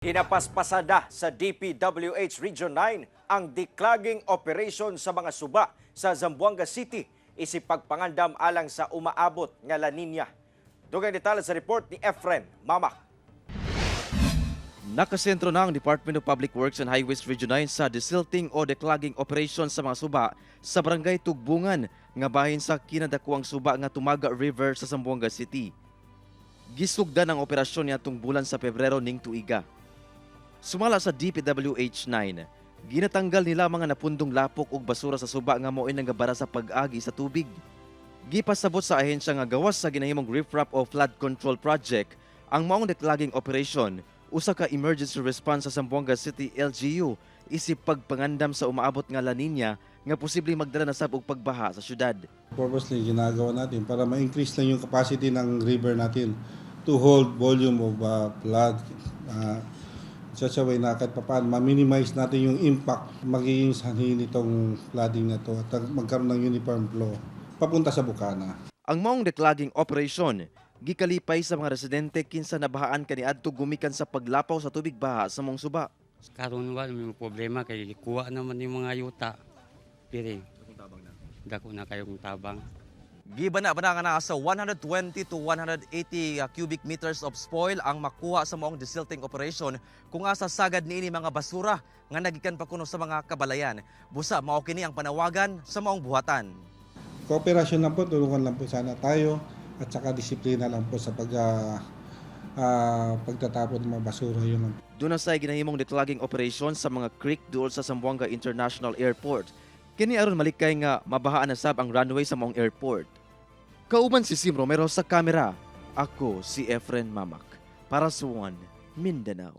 Ginapaspasada sa DPWH Region 9 ang declogging operation sa mga suba sa Zamboanga City isip pagpangandam alang sa umaabot nga La Nina. Dugang detalye sa report ni Efren Mamak. Nakasentro na ang Department of Public Works and Highways Region 9 sa desilting o declogging operation sa mga suba sa Barangay Tugbungan nga bahin sa kinadakuang suba nga Tumaga River sa Zamboanga City. Gisugdan ang operasyon niadtong bulan sa Pebrero ning tuiga. Sumala sa DPWH 9, ginatanggal nila mga napundong lapok ug basura sa suba nga mao'y nagabara sa pag-agi sa tubig. Gipasabot sa ahensya nga gawas sa ginahimong riprap o flood control project, ang maong declogging operation usa ka emergency response sa Zamboanga City LGU isip pagpangandam sa umaabot nga La Nina nga posibleng magdala na sab og pagbaha sa syudad. Purposely, ginagawa natin para ma-increase lang yung capacity ng river natin to hold volume of flood. Such a way na kahit papaano, ma-minimize natin yung impact magiging sanhi nitong flooding na to at magkaroon ng uniform flow papunta sa Bukana. Ang maong declogging operation gikalipay sa mga residente kinsa nabahaan kaniadto gumikan sa paglapaw sa tubig baha sa maong suba. Karon wala may problema kay kuha naman yung mga yuta. Piri. Dako na kayong tabang. Giba na ba nga naa sa 120 to 180 cubic meters of spoil ang makuha sa maong desilting operation kung asa sagad niini mga basura nga nagikan pa kuno sa mga kabalayan. Busa mao kini ang panawagan sa maong buhatan. Kooperasyon lang po, tulungan lang po sana tayo at saka disiplina lang po sa pagtatapon ng mga basura, yun lang. Duna say ginahimong declogging operation sa mga creek duol sa Zamboanga International Airport. Kini aron malikay nga mabahaan na sab ang runway sa maong airport. Kauban si Sim Romero sa kamera. Ako si Efren Mamak para sa One Mindanao.